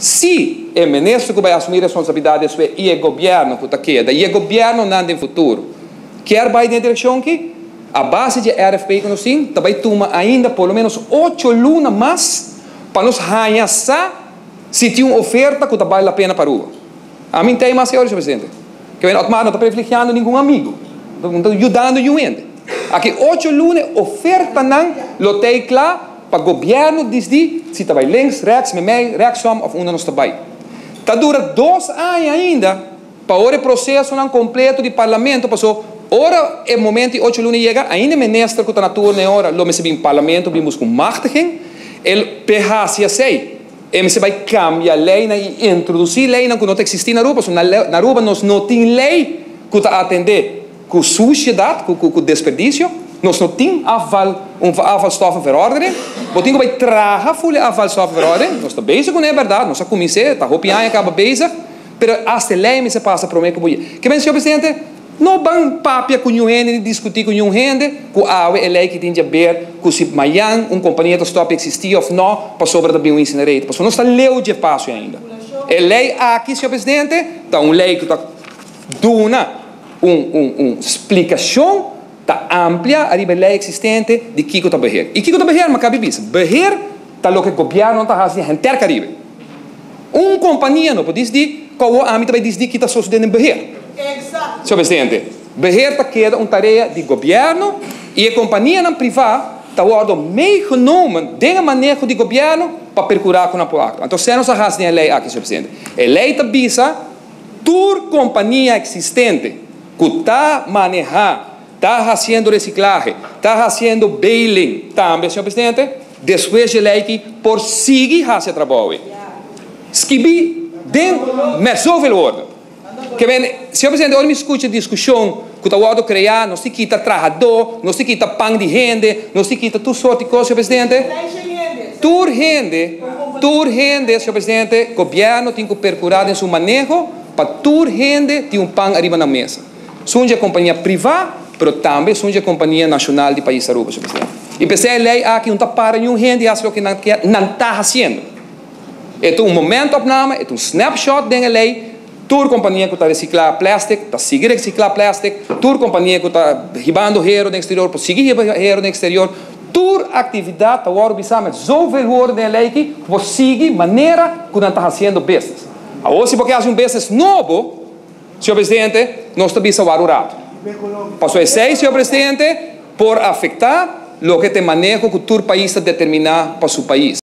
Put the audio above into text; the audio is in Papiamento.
Si e minister ku bai asumí responsabilidat despues i e gobièrnu ku ta keda i e gobièrnunan den futuro kier bai den e direkshon ki, a base di e RFP ku nos tin, ta bai tuma ainda por lo ménos ocho luna mas pa nos haña sa si tin un oferta ku ta bal la pena pa Aruba. Ami n'tei mas e ora, señor presidente. Ke men Otmar no ta privilegiando ningun amigo, no ta yudando niun hende. Aki ocho luna e ofertanan lo tei kla pa gobièrnu disdi si ta bai links, rèks, meimei, rèksom òf unda nos ta bai. Ta dura dos aña ainda pa ora e prosesonan kompleto di parlamento paso ora e momento di ocho luna yega ainda e minister ku ta na turno e ora lo mester bin parlamento bin buska un machtiging el p'e hasi esei. E mester bai cambia leynan y introduci leynan cu no ta existi na Aruba. Pasobra na Aruba nos no tin ley cu ta atende cu suciedad, cu desperdicio. Nos no tin afval, un afvalstoffenverordening. Bo tin cu bai traha full e afvalstoffenverordening. Nos ta bezig cune, berdad. Nos a cuminse, ta hopi aña caba bezig. Pero hasta e ley mester pasa prome cu bo yega. Ke men, señor Presidente? No ban papia ku niun hende ni diskutí ku niun hende ku awe e lei ki tin di aber ku si mayan un kompania ta stòp eksistí òf nò pasobra ta bin un incinerator. Pasobra nos ta leu dje paso ainda. E lei aki, señor presidente, ta un lei ku ta duna un un un splikashon, ta amplia ariba e lei eksistente di kiko ta beheer. I kiko ta beheer? Mi a kabi bisa, beheer ta loke gobièrnunan ta hasi den henter Karibe. Un kompania no por disdí ku awor ami ta bai disdí ki ta sosodé den beheer. Señor Presidente, beheer ta keda un tarea di gobièrnu i e kompanianan privá ta wòrdu meegenomen den e maneho di gobièrnu pa perkurá ku nan por aktua. Anto esei nos a hasi den e lei aki, señor Presidente. E lei ta bisa tur kompania eksistente ku ta manehá, ta hasiendo resiklahe, ta hasiendo bailing tambe, señor Presidente, Despues dje lei ki por sigui hasi e trabou ei. Skibí den met zoveel woorden. Ke men, señor presidente, ora mi skucha diskushon ku ta wòrdu kreá, nos tin kita trahadó, nos tin kita pan di hende, nos tin kita tur sort di kos, señor presidente. Tur hende, tur hende, señor presidente, gobièrnu tin ku perkurá den su maneho pa tur hende tin un pan ariba nan mesa. Sun dje kompania privá, pero tambe sun dje kompania nashonal di pais Aruba, señor presidente. I p'esei e lei aki no ta para niun hende hasi loke nan kier, nan ta hasiendo. E ta un momentopname, e ta un snapshot den e lei. Tur kompania ku ta resiklá plèstik ta sigui resiklá plèstik, tur kompania ku ta hibando hero den eksterior por sigui hiba hero den eksterior. Tur aktividat ta wòrdu bisá met zoveel woorden den e lei aki ku por sigui manera ku nan ta hasiendo business. Awor si bo ke hasi un business nobo, Señor Presidente, nos ta bisa wak un rato. Pasobra esei, señor Presidente, por afecta loke ta e maneho cu tur pais ta determina pa su pais.